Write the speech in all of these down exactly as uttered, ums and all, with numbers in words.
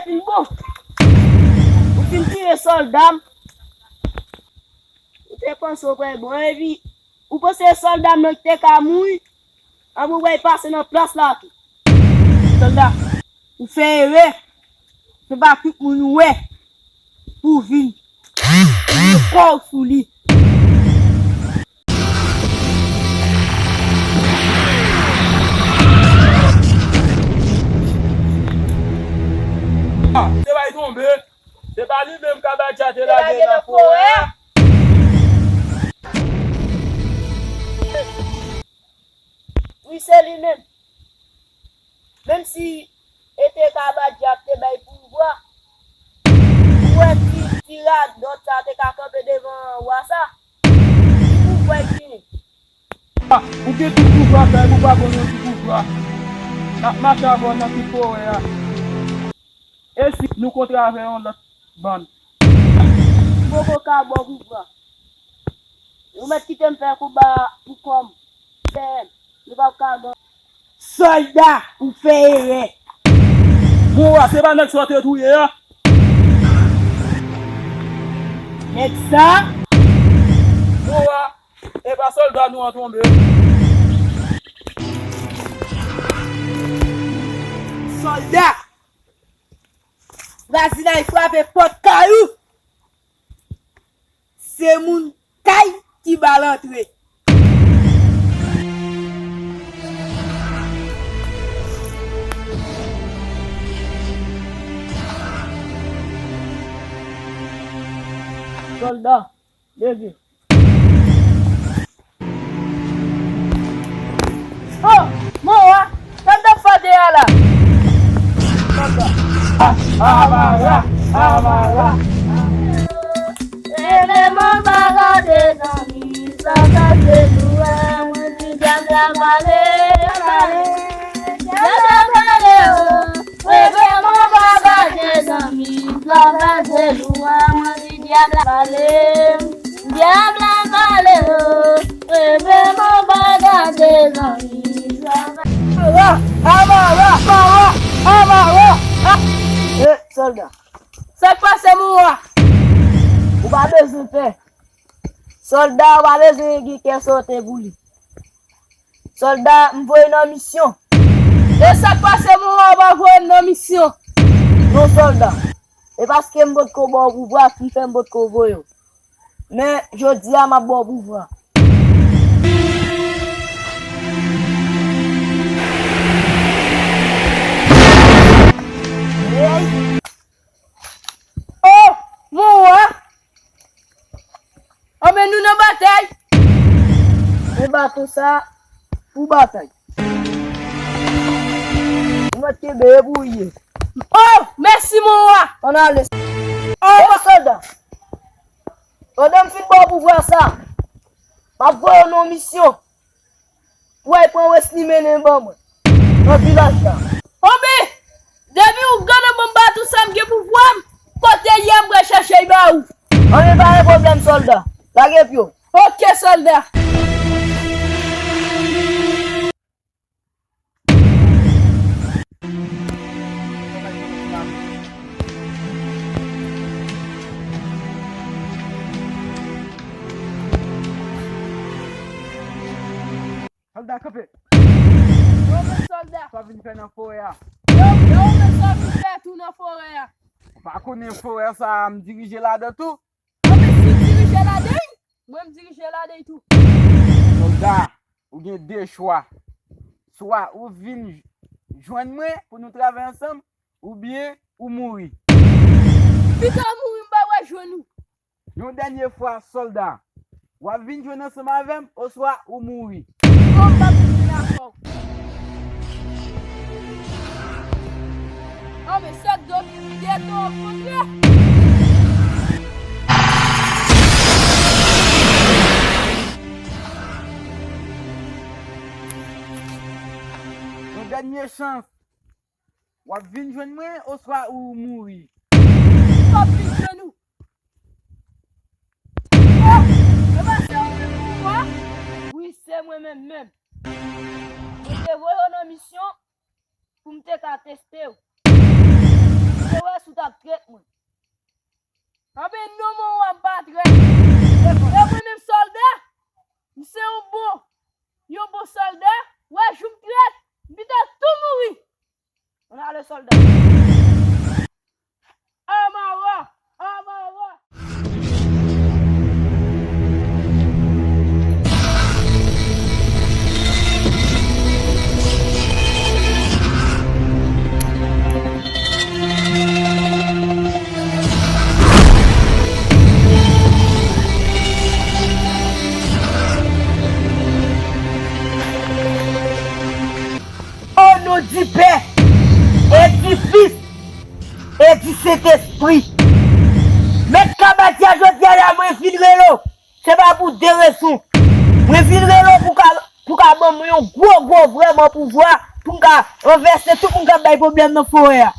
Bon, ou fin tiye sòlda m. Ou te panse w pral bon, epi ou panse sòlda m nan ki te ka mouri? Anben, ou pral pase nan plas la tou. Sòlda, ou fè erè. Se pa tout moun ou wè pou vin. Ou kò w sou li. Ah, se bay tonbe. Se pa li menm Kabadya te lage nan forè a? Wi, se li menm. Menm si e te Kabadya k te bay pouvwa, ou wè ti, ti radòt sa te ka kanpe devan wa sa? Ki pouvwa l genyen? Ah, ou gen tout pouvwa sa, epi ou pa ban nou ti pouvwa. N ap mache avè w nan tout forè a. E si nou kontre avè yon lòt bann? M poko ka ba w pouvwa. Ou mèt kite m fè konba pou kò m. Dèyè m, nou p ap ka ban. Sòlda, ou fè erè. Bon, wa, se pa nèg sa w te touye a? Nèg sa? Bon, wa, e pa sòlda nou an tonbe? Sòlda, vwazinay frape pòt kay ou. Se moun kay ki ba l antre. Sòlda, leve. Oh, mon wa, sa n t ap fè deyò la? Amara, amara. Leve mon bagade zanmi, sa sa se nou, mwen di dyab la pale, pale. Dyab la pale, oh. Leve mon bagade zanmi, sa sa se nou, mwen di dyab la pale. Dyab la pale, oh. Leve mon bagade zanmi, sa sa. Amara, amara, amara, amara. Eh, sòlda. Sa k pase, mon wa? Ou pa bezwen pè. Sòlda, ou pa bezwen gen kè sote pou li. Sòlda, m voye nan misyon. E sa k pase, mon wa, ou pa voye m nan misyon? Non, sòlda. E paske m potko ba w pouvwa, ki fè m potko voye w. Men, jodi a, m ap ba w pouvwa. Oh, mon wa! Anben, nou nan batay. Men baton sa pou batay. Nou mèt kenbe e pou ye. Oh, mèsi, mon wa. Ann ale. Oh, sòlda. Pandan m fin ba w pouvwa sa, m ap voye w nan yon misyon. Ou al pran Wesley mennen ban mwen nan vilaj la. Anben, depi ou gade ban m baton sa m gen pouvwa m, kote l ye m pral chèche l ba ou. Anben, pa gen pwoblèm, sòlda. Lage pye w. Oke, sòlda. Sòlda, kanpe! Yo, men sòlda! Sa w vin fè nan forè a? Yo, yo, men sa w vin fè tou nan forè a? Ou pa konnen forè sa a, m dirije ladan tou? Anben, si w dirije ladan l, mwen m dirije ladan l tou. Sòlda, ou gen de chwa. Swa ou vin j-, jwenn mwen pou nou travay ansanm, oubyen ou mouri. Pito w mouri, m pa wè jwenn ou. Yon dènye fwa, sòlda, w ap vin jwenn ansanm avè m, oswa ou mouri. Non, m p ap vin jwenn avè w. Oh, men sèt do, de do, kontre. Yon dènye chans. W ap vin jwenn mwen, oswa ou mouri. M p ap vin jwenn ou. Oh! E pa se ou menm, mon wa? Wi, se mwen menm, menm. Mwen te voye w nan misyon pou m te ka teste w. M te wè si w t ap trèt mwen. Anben non mwen w ap pa trèt. E mwen menm sòlda, m se yon bon, yon bon sòlda, w wè jou m trèt, m pito tou mouri. Ann ale sòlda. Amara! Amara! O non di Pè, e di Fis, e di Sentespri. Mèt Kabadya, jodi a la, mwen vin rele w. Se pa pou de rezon. Mwen vin rele w pou ka, pou ka ban mwen yon gwo, gwo, vrèman pouvwa, pou m ka ranvèse tout moun k ap bay pwoblèm nan forè a.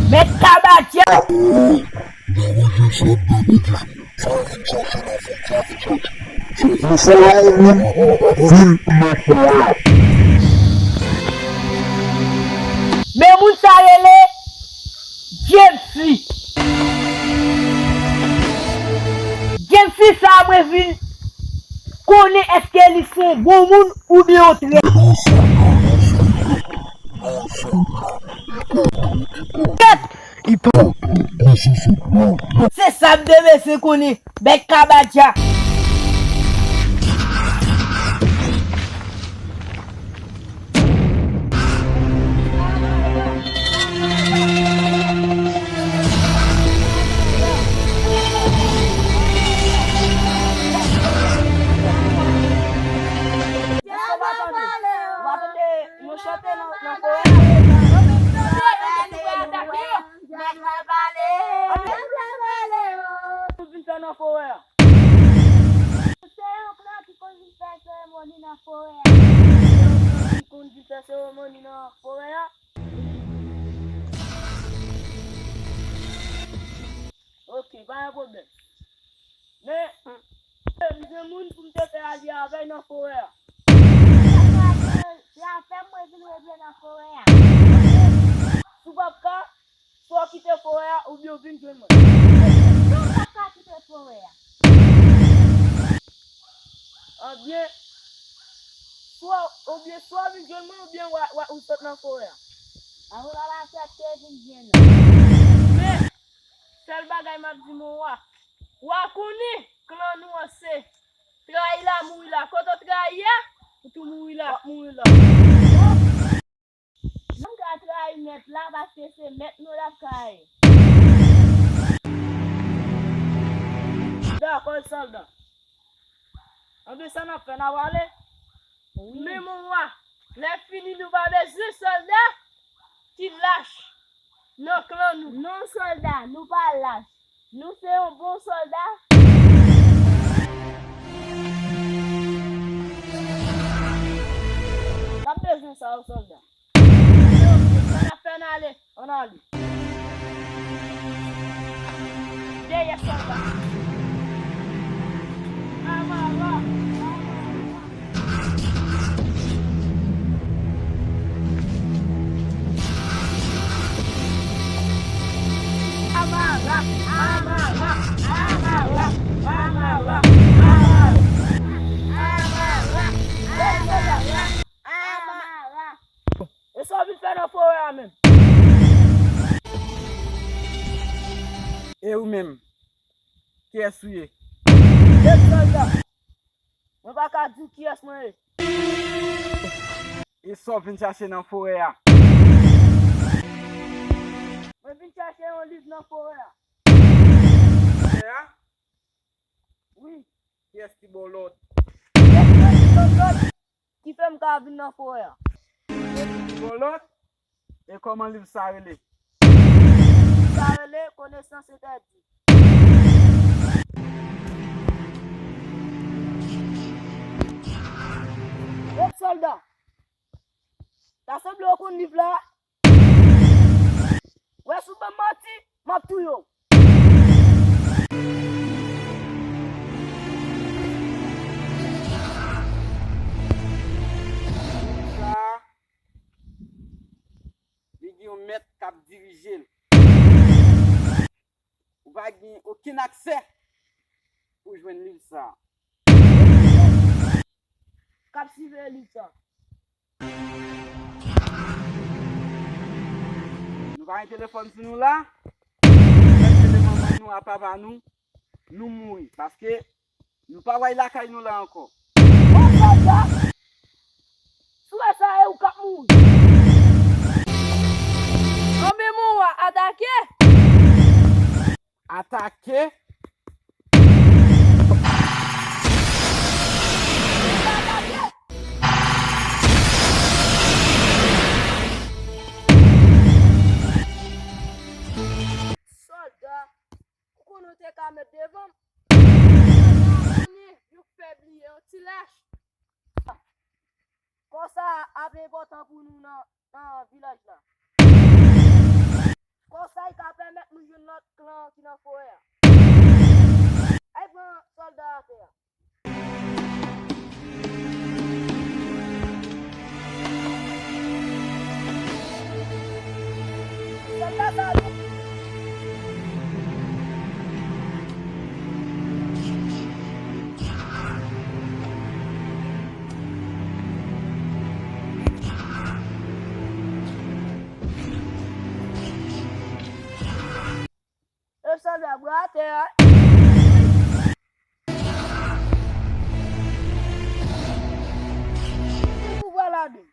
Mèt Kabadya! Men moun sa rele James. James sa mwen vin konnen èske li se yon bon moun oubyen yon trèt. Kèt! Se sa m te bezwen konnen, bèt Kabadya. Èske w pa tande? Ou pa tande? Mwen chante nan, nan forè a. Mwen menm tande, mwen menm nou pral atake yo. Mèt la pale. Mèt la pale, oh. Nou vin fè nan forè a. Se yon klan ki konn vin fè seremoni nan forè a. Se yon klan ki konn vin fè seremoni nan forè a. Ok, pa gen pwoblèm. Men, m jwenn moun pou m te fè alye avè l nan forè a. Sa fè mwen vin revyen nan forè a. Si w p ap ka, swa w kite forè a oubyen w vin jwenn mwen. Non, m p ap ka kite forè a. Ebyen, swa, oubyen swa w vin jwenn mwen oubyen w a, w a, ou sot nan forè a. An, w ap aksepte vin jwenn ou. Men, sèl bagay m ap di mwen, wa, wa konnen klan nou an se trayi la, mouri la. Kote w trayi a, ou tou mouri la, mouri la. Jan m ka trayi mèt la, paske se mèt nou l ap trayi. Dakò, sòlda. Anben, sa n ap fè, n ap ale? Wi. Men mon wa, lè fini nou pa bezwen sòlda ki lach nan klan nou. Non, sòlda, nou pa lach. Nou se yon bon sòlda. N ap bezwen sa yo, sòlda. Sa n ap fè, n ale. Ann ale. Dèyè sòlda. Amara. Amara. Amara. Amara. Amara. Amara. Amara. Amara. E sa w vin fè nan forè a menm? E ou menm? Kiyès ou ye? Mèt sòlda, mwen pa ka di w kiyès mwen ye. E sa w vin chache nan forè a? Mwen vin chache yon liv nan forè a. Forè a? Wi. Kiyès ki ba w lòd? Kiyès ki ba w lòd? Ki fè m ka vin nan forè a. Ki ba w lòd? E kòman liv sa rele? Liv sa rele Konesans Entèdi. Mèt sòlda, ta sanble w konn liv la. Wè si w ban m manti, m ap touye w. mèt k ap dirije l. Ou pa gen okenn aksè pou jwenn liv sa a. K ap siveye liv sa a. Nou pa gen telefòn sou nou la. Mèt rele manman nou a papa nou, nou mouri. Paske nou pa pral lakay nou la ankò. Bon, sòlda, si w wè sa, e ou k ap mouri. Anben, mon wa, atake! Atake! Sòlda, ou konnen w te ka mèt devan m. Sòlda, konnen yo fè bliye yon ti lach. Kò sa ap enpòtan pou nou nan, nan vilaj la. Kò sa, li ka pèmèt nou jwenn lòt klan ki nan forè a. Al pran sòlda atè a. Sòlda sa, e sòlda bwa atè a. Ki pouvwa ladan?